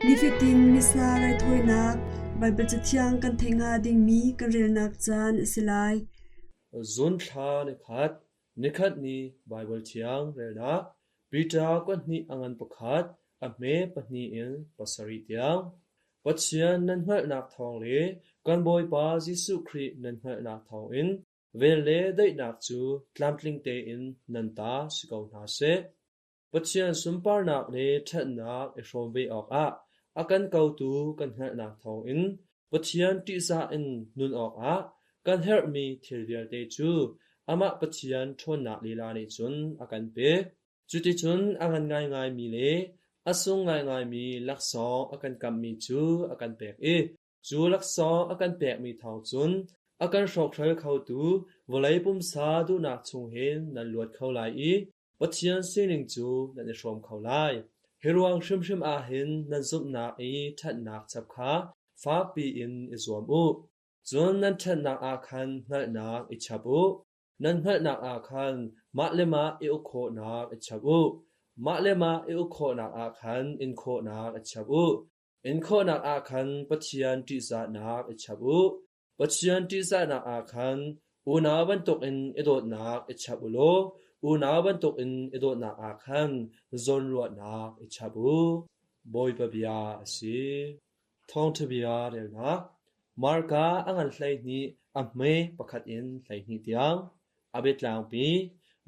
Nifatin Missa raithawinak Baibal Cathiang kan theih hnga dingmi kan relnak caan a si lai. Zun thla nikhat, nikhat ni Baibal Thiang relnak, Peter kuahnih a ngan pakhat, a hme pahnih in pasarih tiang. Pathian nan hngalhnak thawng le kan Bawipa Jesuh Khrih nan hngalhnak thawngin vel le daihnak cu tlamtling tein nan ta si ko hna seh. Pathian sunparnak le ṭhatnak i hrawm ve awkah a kan kotu kan hngalhnak thawngin Pathian ṭihzah in nun awkah kan herhmi thil vialte cu amah Pathian ṭhawnnak lila nih cun a kan pek. Cuticun a ngan ngaingaimi le a sung ngaingaimi laksawng a kan kamhmi cu a kan pek i cu laksawng a kan pekmi thawng cun a kan hrawkhrol khotu vawlei pumsa duhnak chung hin nan luat kho lai i Pathian sining cu nan i hrawm kho lai. Hi ruang hrimhrim ah hin nan zumhnak i ṭhatnak chap kha fakpi in i zuam u. Cun nan ṭhatnak ah khan hngalhnak i chap u. Nan hngalhnak ah khan mah le mah i uk khawhnak i chap u. Mah le mah i uk khawhnak ah khan in khawhnak i chap u. In khawhnak ah khan Pathian ṭihzahnak i chap u. Pathian ṭihzahnak ah khan unau bantukin i dawtnak i chap u law unau bantukin i dawtnak ah khan zawnruahnak i chap u. Bawipa bia a si. Thawngṭha bia relnak Marka a ngan 12 a hme pakhat in 12 tiang. A biatlangpi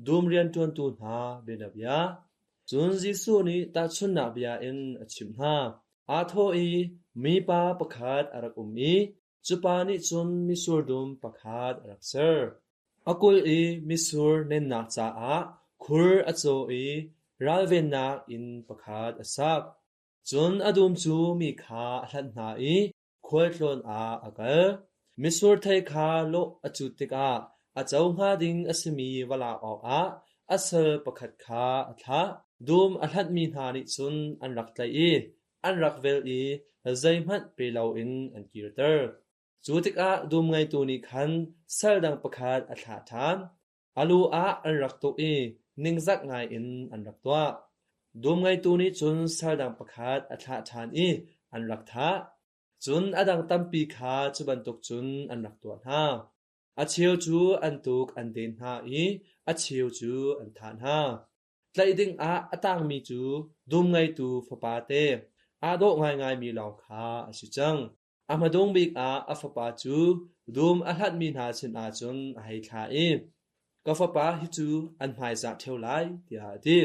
dum rianṭuantu hna bianabia. Cun Jesuh nih tahchunhnak bia in a chimh hna. Aa thawh i mipa pakhat a rak um i cu pa nih cun mitsur dum pakhat a rak ser. A kulh i mitsur nennak caah khur a caw i ralvennak inn pakhat a sak. Cun a dum cu mi kha a hlanh hna i khualtlawn ah a kal. Mitsur thei kha lawh a cut tikah a co hnga ding a simi va lak awkah a sal pakhat kha a thlah. Dum a hlanhmi hna nih cun an rak tlaih i an rak velh i zeihmanh pe loin an kirter. Cu tikah dum ngeitu nih khan sal dang pakhat a thlah ṭhan. A lu ah an rak tuk i ningzak ngaiin an rak tuah. Dum ngeitu nih cun sal dang pakhat a thlah ṭhan i an rak thah. Cun a dang tampi kha cu bantuk cun an rak tuah hna. A cheu cu an tuk an den hna i a cheu cu an thah hna. Tlaih dingah a tangmi cu dum ngeitu fapate, aa dawh ngaingaimi lawng kha a si cang. A hmadung bik ah a fapa cu dum a hlatmi hna sinah cun a hei thlah i, Ka fapa hi cu an hmaizah ṭheo lai, tiah a ti.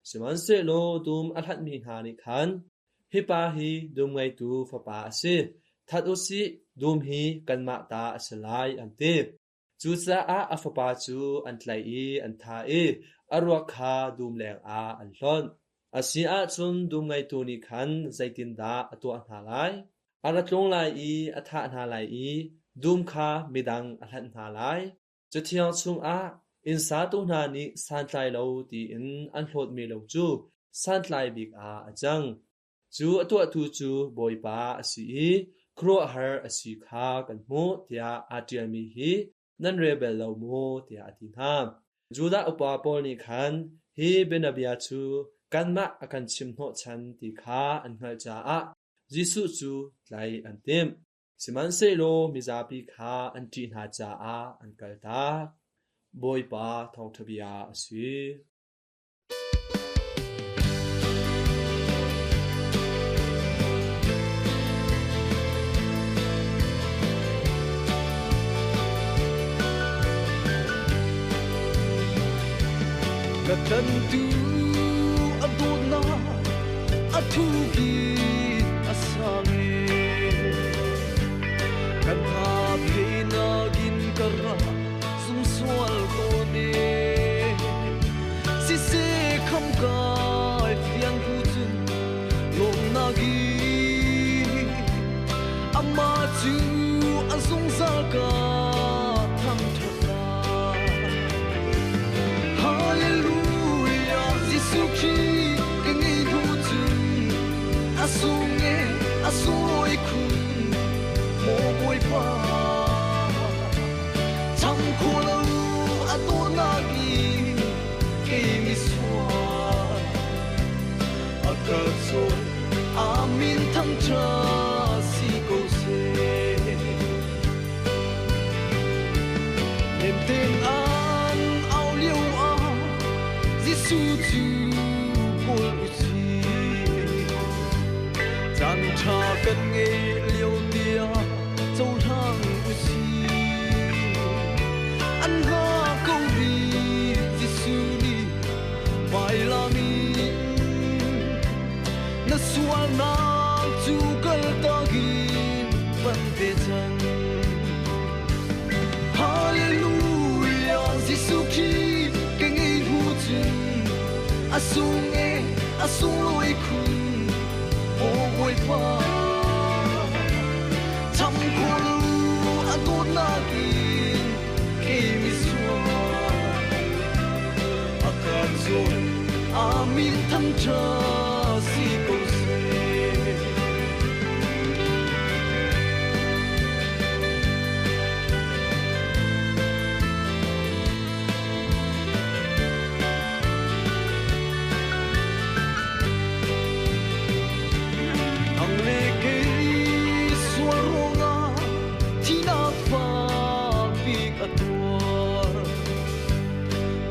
Sihmanhsehlaw dum a hlatmi hna nih khan, Hi pa hi dum ngeitu fapa a si, that u sih, dum hi kanmah ta a si lai, an ti. Cucaah a fapa cu an tlaih i an thah i a ruak kha dum lengah an hlonh. A si ahcun dum ngeitu nih khan zeitindah a tuah hna lai? A ra tlung lai i a thah hna lai i dum kha midang a hlanh hna lai. Cathiang chungah inn satu hna nih santlai lo tiin an hlawtmi lo cu santlai bik ah a cang. Cu a tuahtu cu Bawipa a si i khuaruahhar a si kha kan hmuh tiah aa ṭialmi hi nan rel bal lo maw tiah a ti hna. Judah upa pawl nih khan hi bianabia cu kanmah a kan chim hnawhchan ti kha an hngalh caah Jesuh cu tlaih an timh. Sihmanhsehlaw mizapi kha an ṭih hna caah an kaltak. Bawipa thawngṭha bia a si. Ka tlantu a dawtnak a thupi a sang e kan hna phenak in ka ra sumsual tawn e Siseh kham kai fiang hu cun lawmnak i amah cu a zungzal ka thangṭhat lai. Hallelujah, Jesuh Khrih ka ngei hnu cun a sung e a sunglawi khun maw Bawipa. Cham kho lo a dawtnak in kei misual a ka cawn a min thang. thangṭha si ko seh. Nemtein an au lio ah Jesuh cu kawl u sih. Caan ṭha kan ngei lio tiah cohlang u sih. An hla ko rih Jesuh nih vailam in na sualnak cu kaltak in van ve cang. Hallelujah Jesuh Khrih ka ngei hnu cun a sung e a sunglawi khun maw Bawipa cham khawh a dawtnak in kei misual a ka zawn amin thangṭha si ko seh. Nang le kei sual ruangah thihnak fak bik a tuar.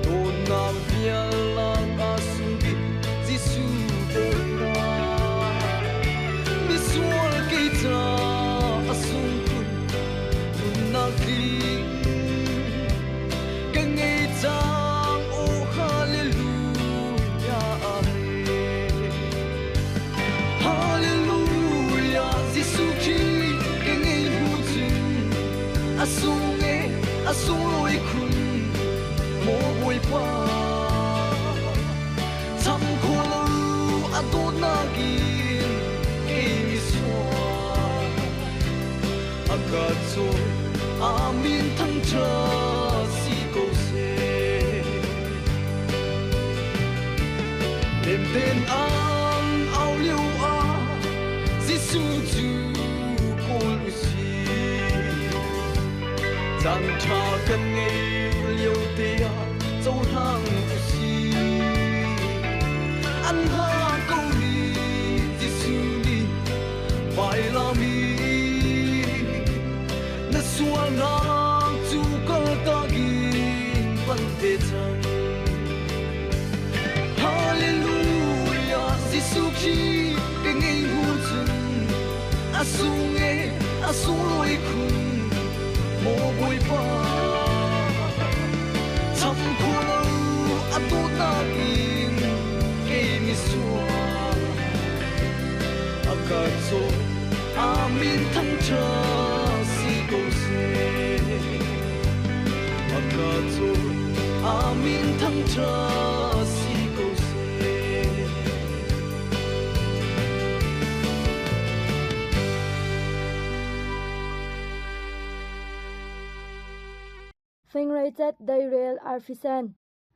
Dawtnak vialak a sung bik Jesuh dawtnak. Misual kei ca a sung khun nunnak tling. Ka ngei cang, oh hallelujah, amen. Hallelujah, Jesuh Khrih ka ngei hnu cun a sung e a sunglawi khun maw Bawipa. Cham khawh lo a dawtnak in kei misual a ka cawi amin thangṭha si ko seh. Nemtein an au lio ah Jesuh cu kawl u sih. Caan ṭha kan ngei lio te ah cohlang u sih. An hla ko rih Jesuh nih vailam in na sualnak cu kaltak in van ve cang. Hallelujah, Jesuh Khrih ka ngei hnu cun a sung e a sunglawi khun maw Bawipa. Cham khawh lo a dawtnak in kei misual a ka cawi amin thangṭha si ko seh. A ka cawi amin thangṭha si ko seh. Fingreicet deirel arfisen,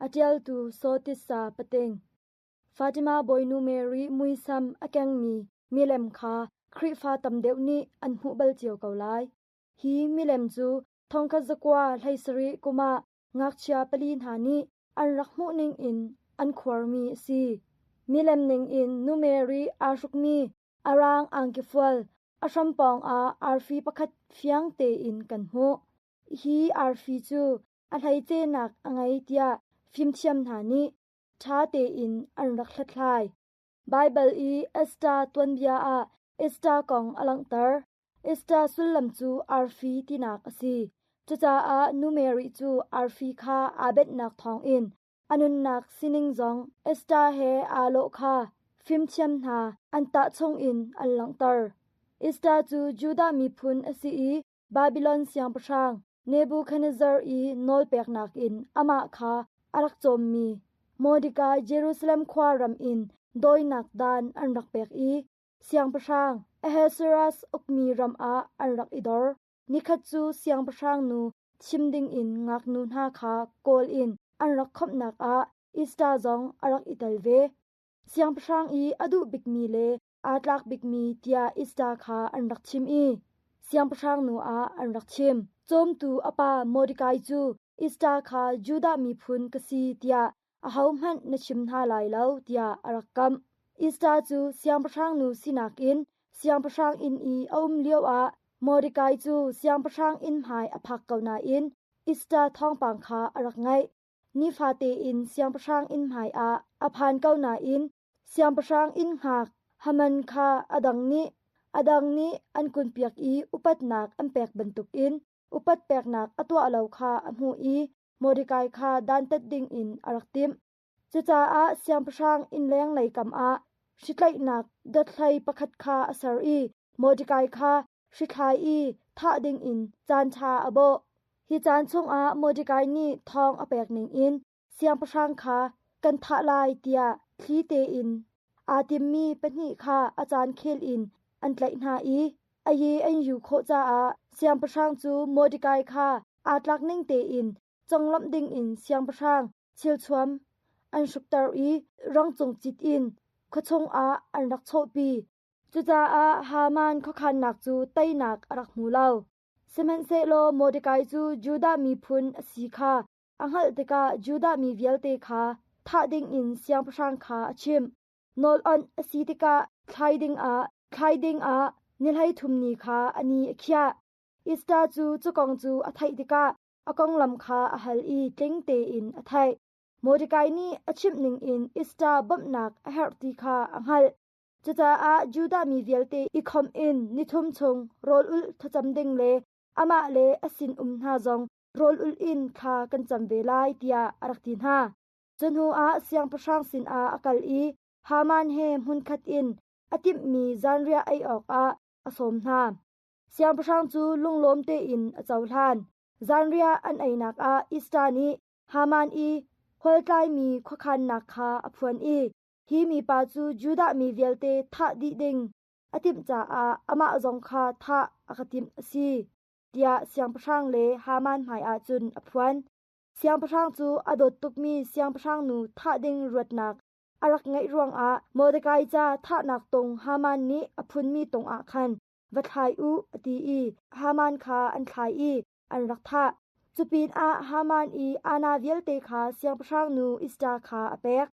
a ṭialtu Sawtissa Pating. Fatima Bawinu Mary muisam a kengmi milem kha Khrihfa tam deuh nih an hmuh bal cio ko lai. Hi milem cu thongkhat zakua 17 kum ah ngakchia pali hna nih an rak hmuh ning in an khuarmi a si. Milem ning in Nu Mary aa hrukmi a raang angkifual a hram pawng ah arfi pakhat fiang tein kan hmuh. Hi arfi cu a hleicenak a ngei tiah fimthiam hna nih ṭha tein an rak hlathlai. Baibal i Esther tuanbia ah Esther kong a langhter. Esther sullam cu arfi tinak a si. Cucaah nu Mary cu arfi kha aa benhnak thawngin a nunnak sining zong Esther he aa lawh kha fimthiam hna an tahchung in an langhter. Esther cu Judah miphun a si i Babilon siangpahrang Nebuchadnezzar i nawlpeknak in amah kha a rak cawmmi Mordekai Jerusalem khua ram in dawinak dan an rak pek i siangpahrang Ahasuerus ukmi ram ah an rak i dor. Nikhat cu siangpahrang nu thim dingin ngaknu hna kha kawl in an rak khawmhnak ah Esther zong a rak i tel ve. Siangpahrang i a duh bikmi le aa tlak bikmi tiah Esther kha an rak chim i siangpahrang nu ah an rak chim. Cawmtu a pa Mordekai cu Esther kha Judah miphun ka si tiah ahohmanh na chim hna lai lo tiah a rak kamh. Esther cu siangpahrang nu sinak in Siangpahrang inn i a um lioah Mordekai cu siangpahrang inn hmai a phak ko nain Esther thawngpang kha a rak ngaih. Nifate in siangpahrang inn hmaiah a phan ko nain siangpahrang inn hngak Haman kha a dang nih a dang nih an kunpiak i upatnak an pek bantukin upat peknak a tuah lo kha a hmuh i Mordekai kha dantat dingin a rak timh. Cucaah siangpahrang innleng lei kam ah hritlaihnak dothlei pakhat kha a ser i Mordekai kha hrithlai i thah dingin caanṭha a bawh. Hi caan chungah Mordekai nih thawng a pek ningin siangpahrang kha kan thah lai tiah thli tein aa timmi pahnih kha a caan khel in an tlaih hna i a ye an yu khawh caah siangpahrang cu Mordekai kha aa tlak ning tein conglawmh dingin siangpahrang thilthuam an hrukter i rangcung cit in khuachung ah an rak chawhpi. Cucaah Haman khuakhannak cu teinak a rak hmu lo. Sihmanhsehlaw Mordekai cu Judah miphun a si kha a hngalh tikah Judah mi vialte kha thah dingin siangpahrang kha a chimh. Nawl onh a si tikah thlai dingah thlai dingah ni 33 ni kha a ni a khiah. Esther cu cu kong cu a theih tikah a konglam kha a hal i tling tein a theih. Mordekai nih a chimh ningin Esther bawmhnak a herh ti kha a hngalh. Cucaah Judah mi vialte i khawmh in nithum chung rawl ulh thlacam ding le amah le a sinum hna zong rawl ulh in thla kan cam ve lai tiah a rak ti hna. Cu hnuah siangpahrang sinah a kal i Haman he hmunkhat in a timhmi zanriah ei awkah a sawm hna. Siangpahrang cu lunglawm tein a cohlan. Zanriah an einak ah Esther nih Haman i khualtlaimi khuakhannak kha a phuan i hi mipa cu Judah mi vialte thah dih ding a timh caah amah zong kha thah a ka timh a si, tiah siangpahrang le Haman hmaiah cun a phuan. Siangpahrang cu a dawt tukmi siangpahrangnu thah ding ruatnak a rak ngeih ruangah Mordekai ca thahnak tung Haman nih a phunmi tung ah khan va thlai u a ti i Haman kha an thlai i an rak thah. Cupinah Haman i ana vialte kha siangpahrangnu Esther kha a pek.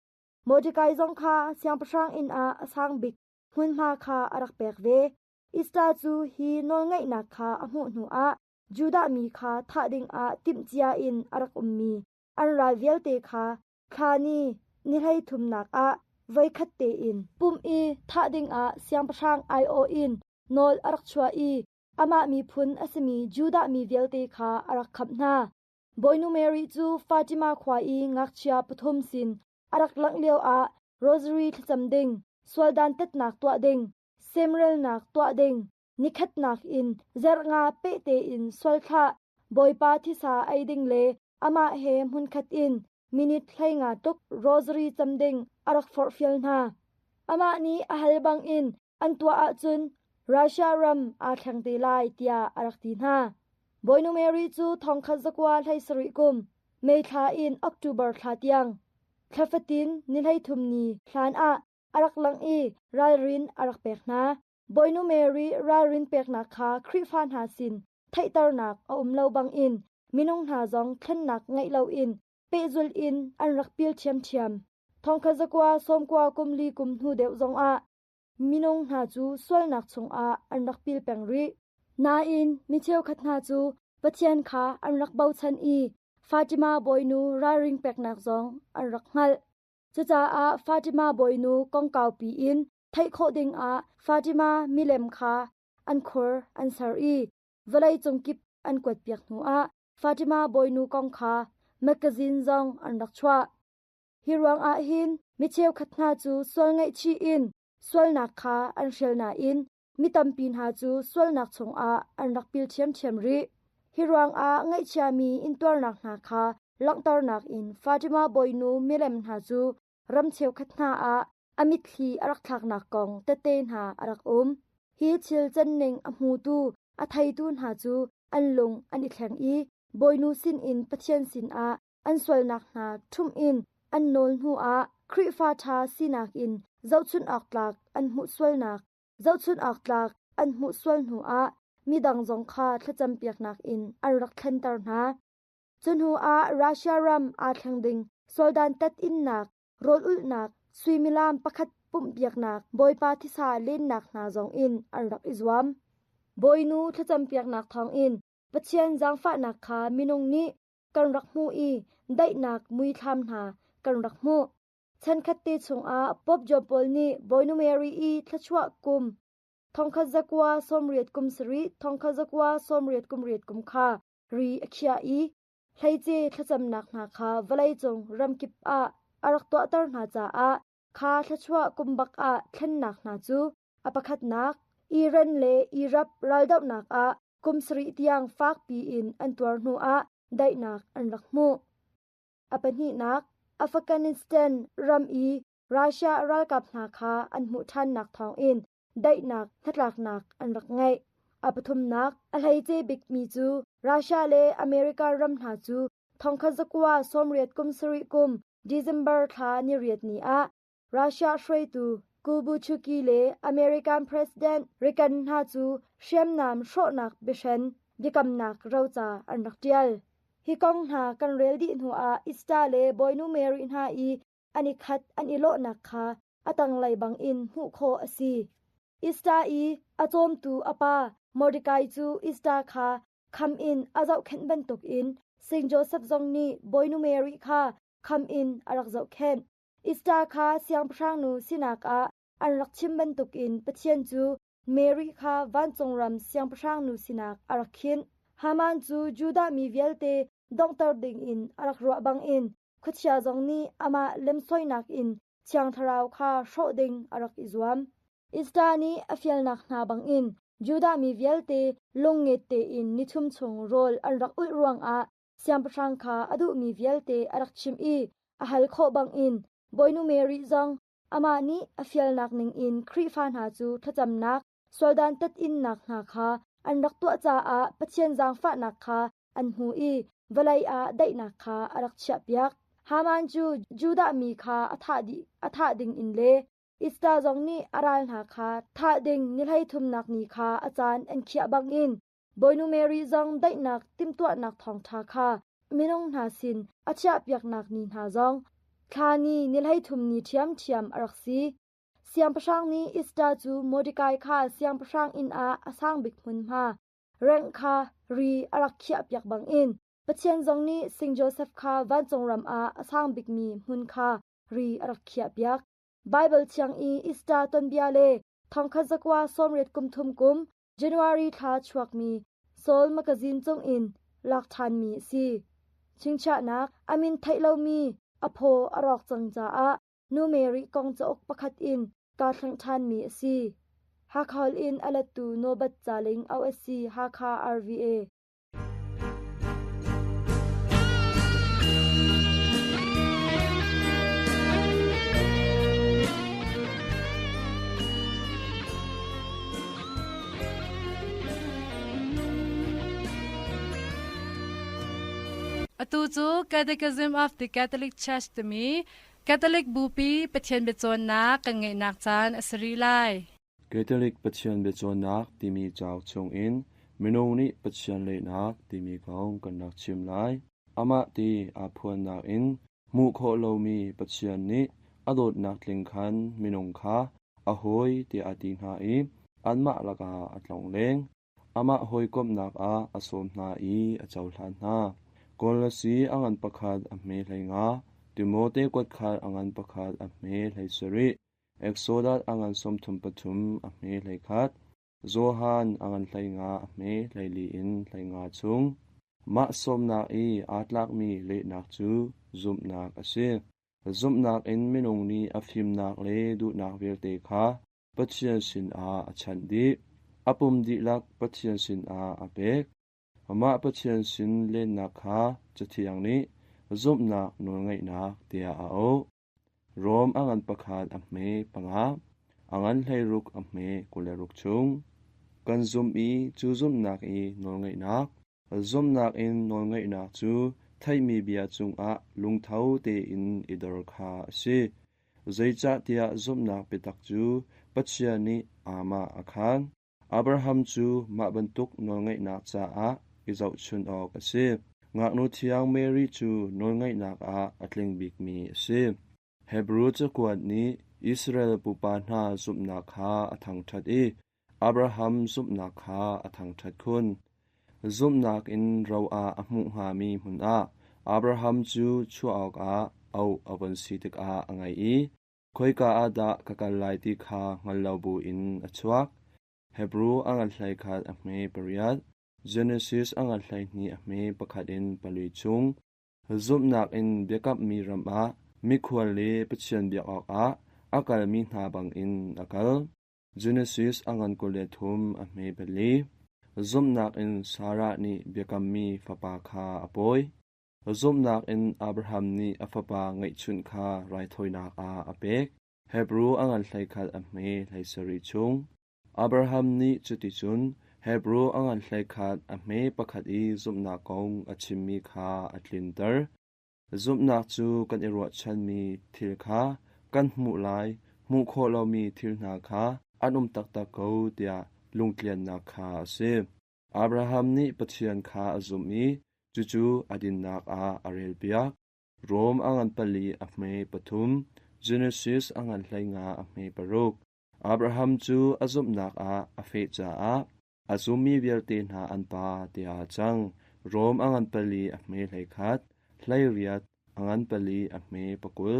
Mordekai zong kha siangpahrang inn ah a sang bik hmunhma kha a rak pek ve. Esther cu hi nawlngeihnak kha a hmuh hnuah Judah mi kha thah dingah timhcia in a rak ummi an ral vialte kha thla ni ni 33nak ah voikhat tein pumh i thah dingah siangpahrang aiawh in nawl a rak chuah i amah miphun a simi Judah mi vialte kha a rak khamh hna. Bawinu Mary cu Fatima khua i ngakchia pathum sin a rak langh lioah rosary thlacam ding, sual dantatnak tuah ding, semrelnak tuah ding, nikhatnak in zarh nga peh tein sual thlah, Bawipa thisa ei ding le amah he hmunkhat in minute 15 tluk rosary cam ding a rak forhfial hna. Amah nih a hal bangin an tuah ahcun Russia ram aa thleng te lai tiah a rak ti hna. Bawinu Mary cu 1917 kum May thla in October thla tiang thla fatin ni 33 ni hlan ah a rak lang i ralrin a rak pek hna. Bawinu Mary ralrin peknak kha Khrihfa hna sin theihternak a um lo bangin minung hna zong thlennak ngeih loin pehzulh in an rak pil ṭhiamṭhiam. Thongkhat zakua sawmkua kum li kum hnu deuh zongah minung hna cu sualnak chungah an rak pil peng rih. Nain mi cheukhat hna cu Pathian kha an rak bochan i Fatima bawinu ralring peknak zong an rak hngalh. Cucaah Fatima bawinu kongkau piin theih khawh dingah Fatima milem kha an khur an ser i vawleicung kip an kuatpiak hnuah Fatima bawinu kong kha magazine zong an rak chuah. Hi ruangah hin mi cheukhat hna cu sual ngaihchih in sualnak kha an hrial nain mi tampi hna cu sualnak chungah an rak pil ṭhiamṭhiam rih. Hi ruangah ngaihchiami intuarnak hna kha langhternak in Fatima bawinu milem hna cu ram cheukhat hna ah a mitthli a rak thlaknak kong tette hna a rak um. Hi thil canning a hmutu, a theitu hna cu an lung an i thleng i Bawinu sinin Pathian sinah an sualnak hna ṭhumh in an nawl hnuah Khrihfa ṭha sinak in zohchunh awk tlak an hmuh sualnak, zohchunh awk tlak an hmuh sual hnuah midang zong kha thlacampiaknak in an rak thlenter hna. Cu hnuah Russia ram aa thleng ding sualdan tat innak, rawl ulhnak suimilam pakhat pumhpiaknak, Bawipa thisa lennak hna zongin an rak i zuam. Bawinu thlacampiaknak thawngin Pathian zaangfahnak kha minung nih kan rak hmuh i daihnak muithlam hna kan rak hmuh. Chankhat te chungah Pope John Paul nih Bawinu Mary i thluachuah kum 1987 1988 kum kha ri a khiah i hleice thlacamnak hna kha vawleicung ramkip ah a rak tuahter hna caah kha thluachuah kum bak ah thlennak hna cu a pakhatnak Iran le Iraq raldohnak ah kum sarih tiang fakpi in an tuar hnu ah daihnak an rak hmuh. A pahnihnak, Afghanistan ram i Russia ralkap hna kha an hmuh ṭhannak thawngin daihnak hnatlaknak an rak ngeih. A pathumnak, a hleice bikmi cu Russia le America ram hna cu 1987 kum sarih kum December thla niriat ni ah Russia hruaitu Kubuchuki le American President Reagan hna cu hriamnam hrawhnak biahren biakamnak roca an rak ṭial. Hi kong hna kan rel dih hnuah Easter le Bawinu Mary hna i an i khat an i lawhnak kha a tanglei bangin hmuh khawh a si. Easter i a cawmtu a pa Mordecai cu Easter kha kham in a zohkhenh bantukin Saint Joseph zong nih Bawinu Mary kha kham in a rak zohkhenh. Easter kha siangpahrangnu sinak ah an rak chim bantukin Pathian cu Mary kha vancung ram siangpahrangnu sinak a rak khinh. Haman cu Judah mi vialte donghter dingin a rak ruah bangin khuachia zong nih amah lemsoinak in Thiang Thlarau kha hrawh ding a rak i zuam. Easter nih a fialnak hna bangin Judah mi vialte lungnget tein nithum chung rawl an rak ulh ruangah siangpahrang kha a duhmi vialte a rak chimh i a hal khawh bangin Bawinu Mary zong amah nih a fialnak ningin Khrihfa hna cu thlacamnak, sualdan tat innak hna kha an rak tuah caah Pathian zaangfahnak kha an hmu i vawlei ah daihnak kha a rak chiahpiak. Haman cu Judah mi kha a thah dih a thah ding in le Easter zong nih a ral hna kha thah ding ni hleithumnak ni kha a caan an khiah bangin Bawinu Mary zong daihnak timhtuahnak thawngṭha kha minung hna sin a chiahpiaknak ni hna zong thla ni ni 13 ni ṭhiamṭhiam a rak si. Siangpahrang nih Easter cu Mordecai kha siangpahrang inn ah a sang bik hmunhma rengh kha ri a rak khiahpiak bangin Pathian zong nih Saint Joseph kha vancung ram ah a sang bikmi hmun kha ri a rak khiahpiak. Baibal thiang i Easter tonbia le 1983 kum January thla chuakmi Soul magazine cungin lak ṭhanmi a si. Chingchiahnak a min theih lomi a phaw a rawk cang caah Nu Mary kong cauk pakhat in kaa thleng ṭhanmi a si. Hakha in a lettu Nobat Caling OSC Hakha RVA. Atu cu Catechism of the Catholic Church timi Catholic Bupi Pathian biacawnnak kan ngeihnak caan a si rih lai. Catholic Pathian biacawnnak timi cauk chungin minung nih Pathian lehnak timi kong kan rak chim lai. Amah ti aa phuannak in hmuh khawh lomi Pathian nih a dawtnak tling khan minung kha a hawi tiah a ti hna i anmah lakah a tlongleng. Amah hawikomhnak ah a sawm hna i a cohlan hna. Kolose a ngan pakhat a hme 15, Timote kuatkhat a ngan pakhat a hme 17, Exodus a ngan 33 a hme 21, Johan a ngan 15 a hme 14 in 15 chung. Mah sawmnak i aa tlakmi lehnak cu zumhnak a si. Zumhnak in minung nih a fimnak le duhnak vialte kha Pathian sinah a chanh dih. A pum dihlak Pathian sinah a pek. Amah Pathian sin lennak kha Cathiang nih zumhnak nawlngeihnak tiah a auh. Rom a ngan pakhat a hme panga, a ngan 16 a hme 26 chung. Kan zumh i cu zumhnak i nawlngeihnak, zumhnak in nawlngeihnak cu theihmi bia cungah lungtho tein i dor kha a si. Zeicahtiah zumhnak biatak cu Pathian nih amah a khaan. Abraham cu mah bantuk nawlngeihnak caah i zohchunh awk a si. Ngaknu thiang Mary cu nawlngeihnak ah a tling bikmi a si. Hebru cakuat nih Israel pupa hna zumhnak kha a thangṭhat i Abraham zumhnak kha a thangṭhat khun. Zumhnak in ro ah a hmuh hngami hmun ah Abraham cu chuah awkah auh a vun si tikah a ngaih i khoika ah dah ka kal lai ti kha hngal lo buin a chuak. Hebru a ngan 11 a hme pariat, Genesis a ngan 12 a hme pakhat in pali chung. Zumhnak in biakammi ram ah mikhual le Pathian biak awkah a kalmi hna bangin a kal. Genesis a ngan 23 a hme pali. Zumhnak in Sarah nih biakammi fapa kha a pawi. Zumhnak in Abraham nih a fapa ngeihchunh kha raithawinak ah a pek. Hebru a ngan 11 a hme 17 chung. Abraham nih cuticun Hebru a ngan 11 a hme pakhat i zumhnak kong a chimmi kha a tlinter. Zumhnak cu kan i ruahchanmi thil kha kan hmuh lai, hmuh khawh lomi thil hna kha an um taktak ko tiah lungtliannak kha a si. Abraham nih Pathian kha a zumh i cucu a dinnak ah a relpiak. Rom a ngan pali a hme pathum, Genesis a ngan 15 a hme paruk. Abraham cu a zumhnak ah a feh caah a zummi vialte hna an pa tiah a cang. Rom a ngan pali a hme 11, 18 a ngan pali a hme pakul.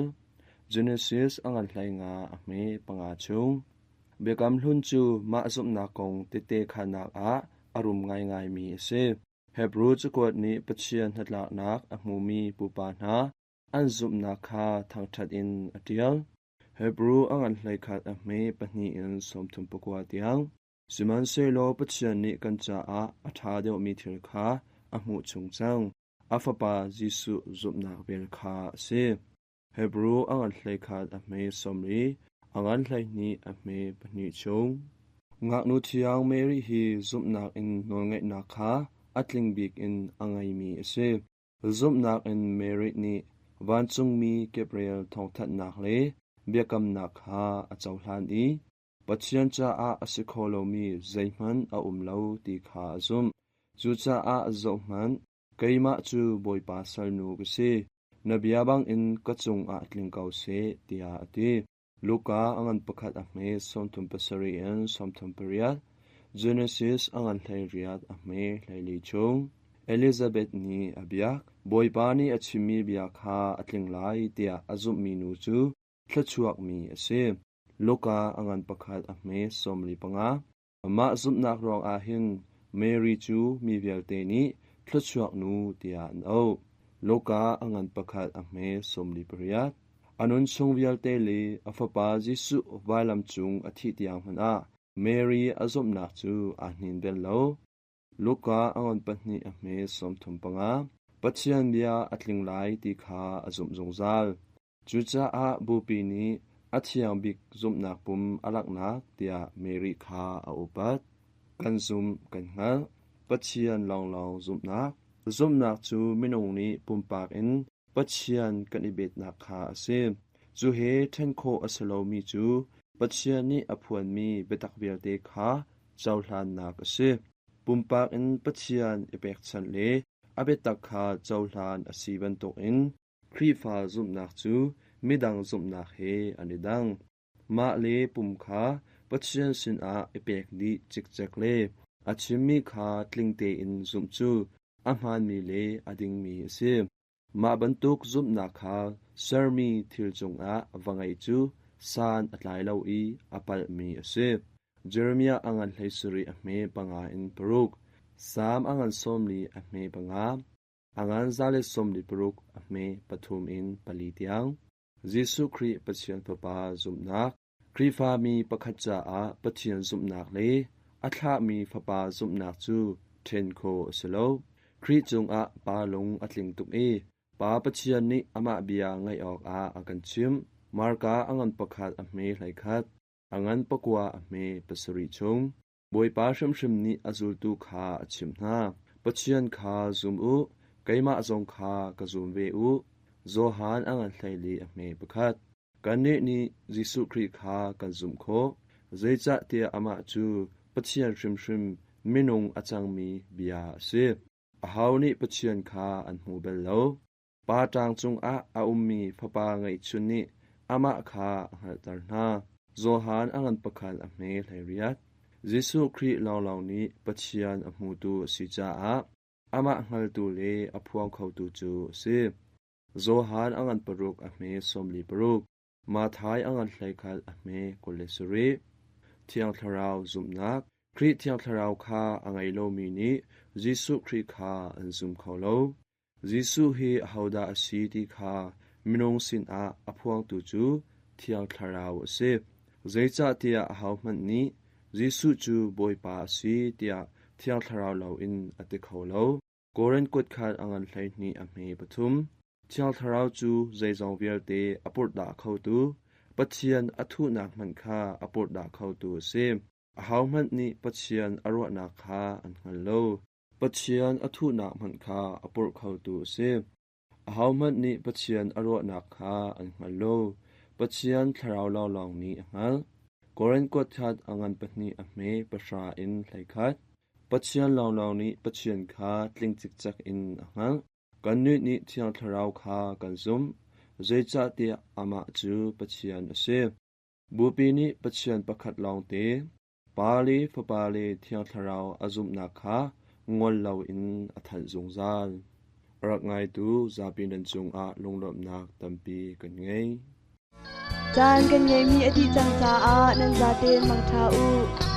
Genesis a ngan 15 a hme panga chung. Biakam Hlun cu mah zumhnak kong tehte khaannak ah a rum ngaingaimi a si. Hebru cakuat nih Pathian hnatlaknak a hmumi pupa hna an zumhnak kha thangṭhat in a ṭial. Hebru a ngan 11 a hme pahnih in 39 tiang. Sihmanhsehlaw Pathian nih kan caah a ṭha deuhmi thil kha a hmuh chung cang. A Fapa Jesuh zumhnak vel kha a si. Hebru a ngan 11 a hme 40, a ngan 12 a hme pahnih chung. Ngaknu thiang Mary hi zumhnak in nawlngaihnak kha a tling bik in a ngeimi a si. Zumhnak in Mary nih vancungmi Gabriel thawngthanhnak le biakamnak kha a cohlan i Pathian caah a si kho lomi zeihmanh a um lo ti kha a zumh. Cucaah zohhmanh, keimah cu Bawipa salnu ka si. Na bia bangin ka cungah tling ko seh, tiah a ti. Luka a ngan pakhat a hme 37 in 38, Genesis a ngan 18 a hme 14 chung. Elizabeth nih a biak. Bawipa nih a chimmi bia kha a tling lai tiah a zumhmi nu cu thluachuakmi a si. Luka a ngan pakhat a hme 45. Mah zumhnak ruangah hin Mary cu mi vialte nih thluachuak nu tiah an auh. Luka a ngan pakhat a hme 48. A nun chung vialte le a fapa Jesuh vailam cung a thih tiang hmanh ah Mary a zumhnak cu aa hnin bel lo. Luka a ngan pahnih a hme 35. Pathian bia a tling lai ti kha a zumh zungzal. Cucaah Bupi nih a thiang bik zumhnak pum a langhnak tiah Mary kha a upat. Kan zumh kan hngalh. Pathian lawnglawng zumhnak. Zumhnak cu minung nih pumpak in Pathian kan i betnak kha a si. Cu he ṭhen khawh a si lomi cu Pathian nih a phuanmi biatak vialte kha cohlannak a si. Pumpak in Pathian i pekchanh le a biatak kha cohlan a si bantukin Khrihfa zumhnak cu midang zumhnak he an i dang. Mah le pum kha Pathian sinah i pek dih cikcek le a chimmi kha tling tein zumh cu a hmaanmi le a dingmi a si. Mah bantuk zumhnak kha sermi thil cungah va ngeih cu san a tlai lo i a palhmi a si. Jeremiah a ngan 17 a hme panga in paruk, Salm a ngan 40 a hme panga, A ngan 146 a hme pathum in pali tiang. Jesuh Khrih Pathian Fapa zumhnak, Khrihfami pakhat caah Pathian zumhnak le a thlahmi Fapa zumhnak cu ṭhen khawh a si lo. Khrih cungah Pa lung a tling tuk i Pa Pathian nih amah bia ngaih awkah a kan chimh. Marka a ngan pakhat a hme 11, a ngan pakua a hme pasarih chung. Bawipa hrimhrim nih a zultu kha a chimh hna. Pathian kha zum u, keimah zong kha ka zum ve u. Johan a ngan 14 a hme pakhat. Kannih nih Jesuh Khrih kha kan zumh khawh, zeicahtiah amah cu Pathian hrimhrim minung a cangmi bia a si. Aho nih Pathian kha an hmu bal lo. Pa ṭang cungah a ummi Fapa ngeihchun nih Amah kha a hngalhter hna. Johan a ngan pakhat a hme 18. Jesuh Khrih lawnglawng nih Pathian a hmutu a si caah amah hngaltu le a phuang khotu cu a si. Johan a ngan paruk a hme 46. Matthai a ngan 11 a hme 27. Thiang Thlarau zumhnak Khrih Thiang Thlarau kha a ngei lomi nih Jesuh Khrih kha an zum kho lo. Jesuh hi ahodah a si ti kha minung sinah a phuangtu cu Thiang Thlarau a si. Zeicahtiah ahohmanh nih Jesuh cu Bawipa a si tiah Thiang Thlarau loin a ti kho lo. Korin kutkhat a ngan 12 a hme pathum. Thiang Thlarau cu zeizong vialte a purhdah khotu, Pathian a thuhnak hmanh kha a purhdah khotu a si. Ahohmanh nih Pathian a ruahnak kha an hngal lo. Pathian a thuhnak hmanh kha a purh khotu a si. Ahohmanh nih Pathian a ruahnak kha an hngal lo. Pathian thlarau lawnglawng nih a hngalh. Korin kuatkhat a ngan pahnih a hme pahra in 11. Pathian lawnglawng nih Pathian kha tling cikcek in a hngalh. Kannih nih Thiang Thlarau kha kan zumh, zeicahtiah amah cu Pathian a si. Bupi nih Pathian pakhat lawngte, Pa le Fapa le Thiang Thlarau a zumhnak kha ngol loin a thanh zungzal. A rak ngaitu zapi nan cungah lunglawmhnak tampi kan ngei. Caan kan ngeihmi a dih cang caah nan zatein mangṭha u.